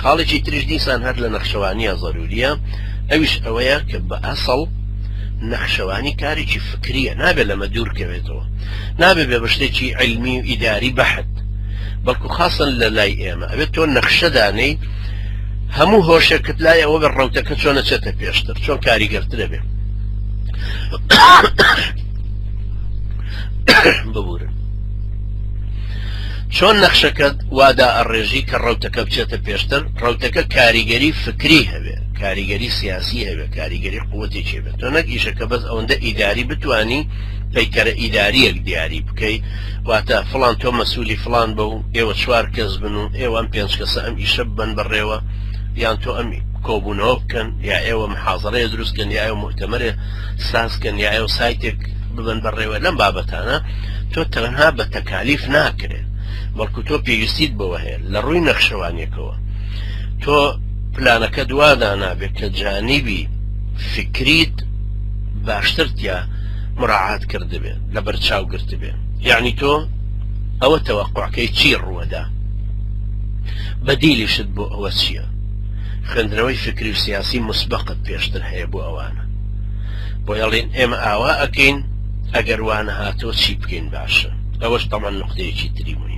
خاڵێکی تریش دیسان هەر لە نەخشەوانیە زەروریە ئەویش ئەوەیە کە بە ئەسڵ نەخشەوانی کارێکی فکریە نابێت لەمە دوور کەوێتەوە نابێ بێ بە شتێکی علمی و ئیداری بەحت بەڵکو خاصن لە لای ئێمە ئەبێت تۆ نەخشە دانەی هەموو هۆشێکت لای ئەوە بە ڕەوتەکە چۆنە چێتە پێشتر چۆن کاریگەرترە بێ ببورن چۆن نەخشەکەت وادا ئەڕێژی کە ڕەوتەکە بچێتە پێشتر ڕەوتەکە کاریگەری فکری هەبێ کاریگەری سیاسی هەبێ کاریگەری قوتێکی بێت تۆ نەک ئیشەکە بەس ئەوەندە ئیداری بتانی پەیکەرە ئیداریەک دیاری بکەی واتە فڵان تۆ مەسولی فڵان بە و ئێوە چوار کەس بن و ئێوە ئەم پێنج کەسە ئەم ئیشە ببەن بەڕێوە یان تۆ ئەم کۆبوونەوە بکەن یا ئێوە محازەرەیە دروست کەن یا ئێوە موئتەمەرێ ساز کەن یا ئێوە سایتێک ببەن بەڕێوە لەم بابەتانە تۆ تەنها بە تەکالیف ناکرێت بەڵکو تۆ پێویستیت بەوە هەیە لە ڕووی نەخشەوانیەکەوە تۆ پلانەکە دوادا نابێت کە جانیبی فکریت باشتر تیا مراعات کردبێ لەبەر چاو گرتبێ یعنی تۆ ئەوە تەوەقعکەی چی ڕووەدا بەدیلیشت بۆ ئەوە چییە خوێندنەوەی فکری و سیاسی مسبقت پێشتر هەیە بۆ ئەوانە بۆ ئەڵێن ئێمە ئاوا ئەکەین ئەگەر وانە هاتەوە چی بکەین باشە ئەوەش تەمان نقطەیەکی تری مهم.